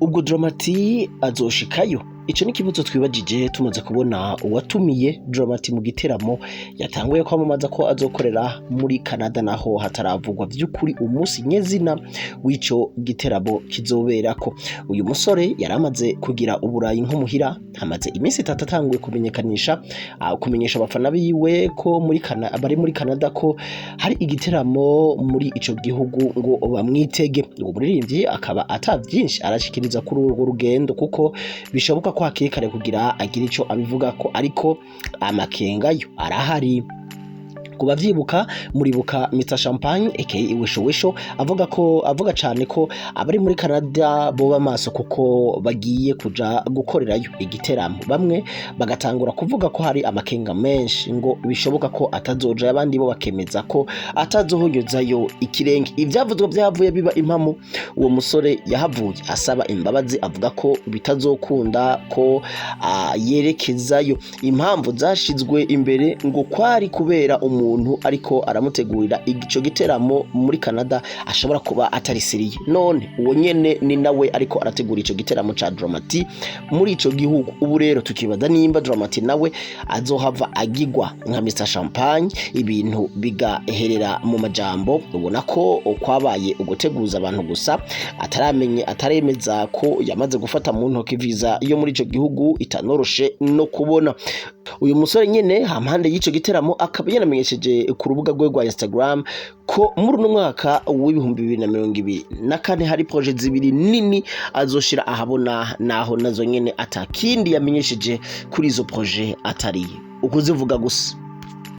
Ubwo Drama T azoshikayo? Ico ni kibazo twibajije tumaze kubona uwatumiye Drama T mu giteramo yatanguye kwamamaza ko azokorera muri Canada, naho hataravugwa vy'ukuri umunsi nyezina w'ico giteramo kizoberako. Uyu musore yari amaze kugira Uburayi nk'umuhira, hamaze iminsi 3 atanguye kumenyekanisha, kumenyesha abafana biwe ko muri bari muri Canada ko hari igiteramo muri ico gihugu ngo bamwitege. Uwo muririmbyi akaba ata vyinshi arashikiriza kuri urwo rugendo, kuko bishoboka ko hakiri kare kugira agire ico abivugako, ariko amakenga yo arahari. Ku bavyibuka, muribuka Mr Champagne aka Iwesho Wesho avuga ko, avuga cane ko abari muri Canada boba maso kuko bagiye kuja gukorerayo igiteramo. Bamwe bagatangura kuvuga ko hari amakenga menshi ngo bishoboka ko atazoja, abandi bo bakemeza ko atazohonyozayo ikirenge. Ivyavuzwe vyavuye biba impamo. Uwo musore yahavuye asaba imbabazi, avuga ko bitazokunda ko yerekezayo. Impamvu zashizwe imbere ngo kwari kubera umuntu ariko aramutegurira ico giteramo muri Canada ashobora kuba atari sérieux. None uwo nyene ni nawe ariko arategura ico giteramo ca Drama T muri ico gihugu. Ubu rero tukibaza nimba Drama T nawe azohava agigwa nka Mr Champagne, ibintu bigaherera mu majambo. Ubona ko kwabaye uguteguza abantu gusa, ataramenye, ataremeza ko yamaze gufata mu ntoki visa yo muri ico gihugu itanoroshe no kubona. Uyu musore nyene hampande y'ico giteramo akaba yanamenyesheje ku rubuga rwe rwa Instagram ko muri uno mwaka w'2024 hari projets zibiri nini azoshira ahabona, naho nazo nyene atakindi yamenyesheje kuri izo projets atari ukuzivuga gusa.